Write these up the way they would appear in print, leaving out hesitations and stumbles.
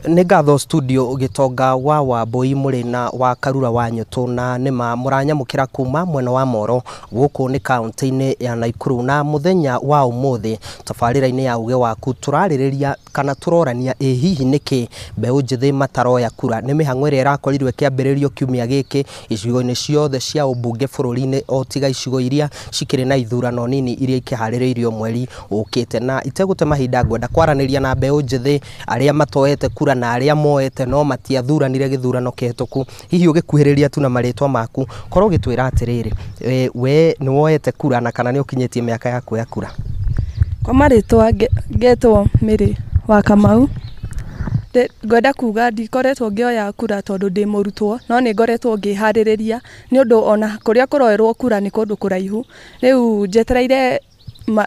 Nĩ ngatho studio Gĩtonga wa Wambui Mũrĩna wa Karura wa Nyũtũ, na nĩma mũranyamũkĩra kuma mwena wa Moro gũkũ nĩ kaunti-inĩ ya Nakuru. Na mũthenya wa ũmũthĩ tabarĩra-inĩ ya Uge Waku tũrarĩrĩria kana tũrorania ĩ hihi nĩkĩ mbeũ njĩthĩ mataroya kura. Nĩ mĩhang'o ĩrĩa ĩrakorirwo ĩkĩambĩrĩrio kiumia gĩkĩ icigo-inĩ ciothe cia ũmbunge bũrũri-inĩ, o tiga icigo iria cikĩrĩ na ithurano nini iria ikĩharĩrĩirio mweri ũkĩte. Na itegũte mahinda ngwenda kwaranĩria na mbeũ njĩthĩ arĩa matoete kura na arĩa moete no matiathuranire gĩthurano kĩhĩtũku. Hihi ũgĩkuhĩrĩria tu na marĩtwa maku, korwo ũgĩtwĩra atĩrĩrĩ, we nĩ woete kura na kana nĩ ũkinyĩtie mĩaka ya kuoya kura? Kwa marĩtwa ngetwo Mary wa Kamau. Ngwenda kuga ndikoretwo ngĩoya kura tondũ ndĩ mũrutwo, no nĩ ngoretwo ngĩharĩrĩria nĩ ũndũ ona kũrĩa kũroerwo kura nĩ kũndũ kũraihu. Rĩu njetereire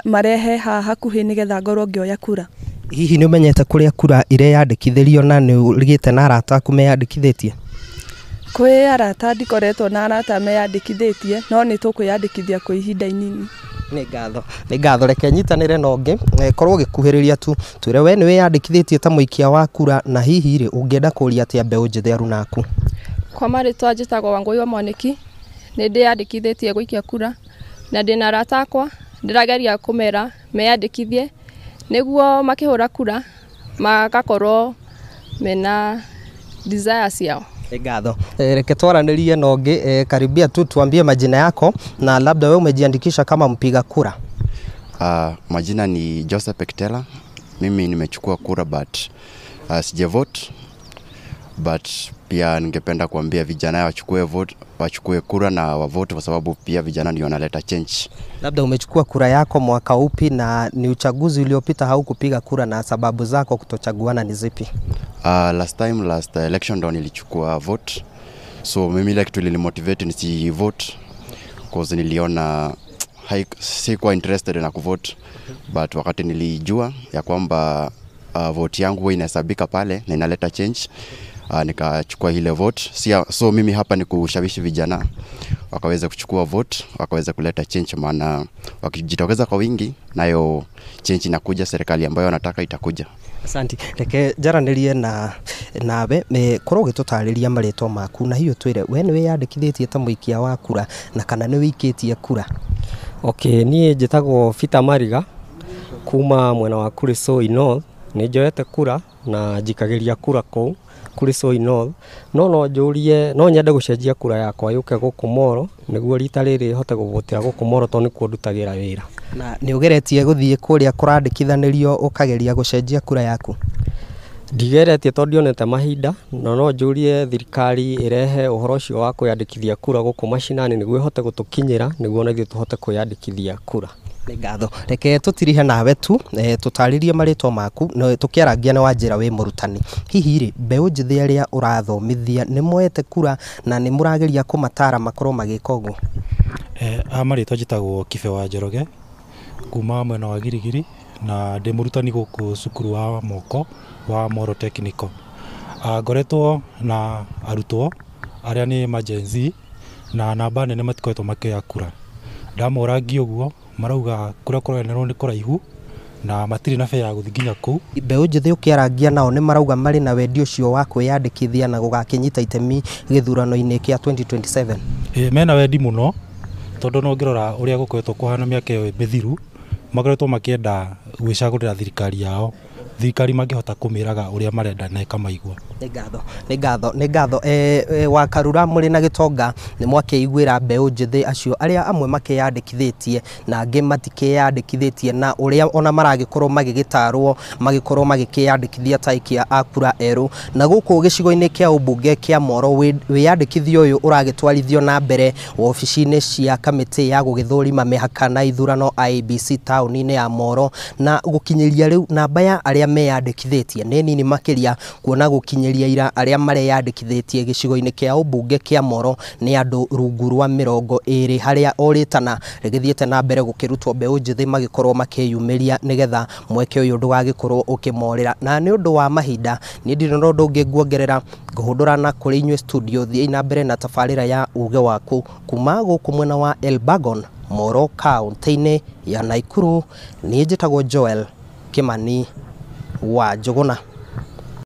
marehe haha hakuhĩ nĩgetha ngorwo ngĩoya kura. Hihi nĩ ũmenyete kũrĩa kura ireyandĩkithĩrio na nĩ ũrigĩte na arata aku meyandĩkithĩtie? Kwĩ arata ndikoretwo na arata meyandĩkithĩtie, no nĩ tũkwĩyandĩkithia kwa ihinda inini. Nĩ ngatho, nĩ ngatho. Reke nyitanĩre na ũngĩ, korwo ũgĩkuhĩrĩria tu twĩre we nĩ wĩyandĩkithĩtie ta mũikia wa kura, na hihi rĩ ũngĩenda kũria atĩa mbeũ njĩthĩ aruna aku? Kwa marĩtwa njĩtagwo Wangũi wa Mwanĩki, nĩ ndĩyandĩkithĩtie gũikia kura na ndĩna arata akwa, ndĩrageria kũmera meyandĩkithie nĩguo makĩhũra kura magakorwo mena desire ciao. Nĩ ngatho. Reke twaranĩrie na ũngĩ, karibia tu tuambie majina yako na labda wewe umejiandikisha kama mpiga kura. Majina ni Joseph Ektela. Mimi nimechukua kura but sijavote, but pia ningependa kuambia vijana wachukue vote, wachukue kura na wavote kwa sababu pia vijana ndio wanaleta change. Labda umechukua kura yako mwaka upi na ni uchaguzi uliopita haukupiga kura na sababu zako kutochaguana ni zipi? Last time, last election ndo nilichukua vote. So mimi ile kitu ilinimotivate nisi vote cause niliona sikuwa interested na kuvote, but wakati nilijua ya kwamba vote yangu huwa inahesabika pale na inaleta change, nikachukua ile vote. So mimi hapa ni kushawishi vijana wakaweza kuchukua vote, wakaweza kuleta change, maana wakijitokeza kwa wingi nayo change inakuja, serikali ambayo wanataka itakuja. Asante. Reke njaranĩrie na nawe, korwo ũgĩtũtarĩria marĩtwa maku na hiyo twĩre we nĩ wĩyandĩkithĩtie ta mũikia wa kura na kana nĩ wĩikĩtie kura. Okay, niĩ njĩtagwo Peter Mariga kuma mwena wa Kuresoi North. Nĩ njoete kura na njikagĩria kura kũu Kuresoi North, no njũrie, no nyende gũcenjia kura yakwa yũke gũkũ Moro nĩguo rita rĩrĩ hote gũvotera gũkũ Moro tondũ nĩkuo ndutagĩra wĩra. Na nĩ ũgeretie gũthiĩ kũrĩa kũrandĩkithanĩrio ũkageria gũcenjia kura yaku? Ndigeretie tondũ ndionete mahinda, no njũrie thirikari ĩrehe ũhoro ũcio wa kwĩyandĩkithia kura gũkũ macinani nĩguo ĩhote gũtũkinyĩra nĩguo ona ithuĩ tũhote kwĩyandĩkithia kura. Nĩ ngatho. Reke tũtirihe nawe tu, tũtarĩrie marĩtwa maku na tũkĩarangia na wanjĩra wĩ mũrutani. Hihi rĩ mbeũ njĩthĩ arĩa ũrathomithia nĩ moete kura na nĩ mũrageria kũmatara makorwo magĩka ũguo? A marĩtwa njĩtagwo Kibe wa Njoroge kuma mwena wa Girigiri na ndĩ mũrutani gũkũ cukuru wa moko wa Moro Technical. Ngoretwo na arutwo arĩa nĩ ma Gen Z na namba nene matikoretwo makĩoya kura. Ndamorangia ũguo marauga kũrĩa kũroyanĩrwo nĩ kũraihu na matirĩ na fare ya gũthiĩ nginya kũu. Mbeũ njĩthĩ ũkĩarangia nao nĩ marauga marĩ na wendi ũcio wa kwĩyandĩkithia na gũgakĩnyita itemi gĩthurano-inĩ kĩa 2027? Mena wendi mũno tondũ no ngĩrora ũrĩa gũkoretwo kũhana mĩaka ĩyo mĩthiru, makoretwo makĩenda gwĩcagũrĩra thirikari yao, thirikari mangĩhota kũmĩraga ũrĩa marenda na ĩkamaigua. Nĩ ngatho, nĩ ngatho, nĩ ngatho. Wa Karura mũrĩ na Gĩtonga nĩ mwakĩiguĩra mbeũ njĩthĩ acio arĩa amwe makĩyandĩkithĩtie na angĩ matikĩyandĩkithĩtie, na ũrĩa ona maragĩkorwo magĩgĩtarwo magĩkorwo magĩkĩyandĩkithia ta aikia a kura erũ. Na gũkũ gĩcigo-inĩ kĩa ũmbunge kĩa Moro wĩyandĩkithia ũyũ ũragĩtwarithio na mbere wabici-inĩ cia kamĩtĩ ya gũgĩthũrima mĩhaka na ithurano IEBC taũni-inĩ ya Moro, na gũkinyĩria rĩu namba ya arĩa meyandĩkithĩtie nĩ nini makĩria, kuona gũkinyĩria ira arĩa mareyandĩkithĩtie gĩcigo-inĩ kĩa ũmbunge kĩa Moro nĩ andũ rungu rwa 20, harĩa o rĩtana rĩgĩthiĩte na mbere gũkĩrutwo mbeũ njĩthĩ magĩkorwo makĩyumĩria nĩgetha mweke ũyũ ndũgagĩkorwo ũkĩmorĩra. Na nĩ ũndũ wa mahinda niĩ ndirĩ na ũndũ ũngĩ nguongerera, ngũhũndũra na kũrĩ inyuĩ studio, thiĩi na mbere na tabarĩra ya Uge Waku kuma gũkũ mwena wa Elbagon, Moro kaunti-inĩ ya Nakuru. Niĩ njĩtagwo Joel Kimani wa Njũgũna.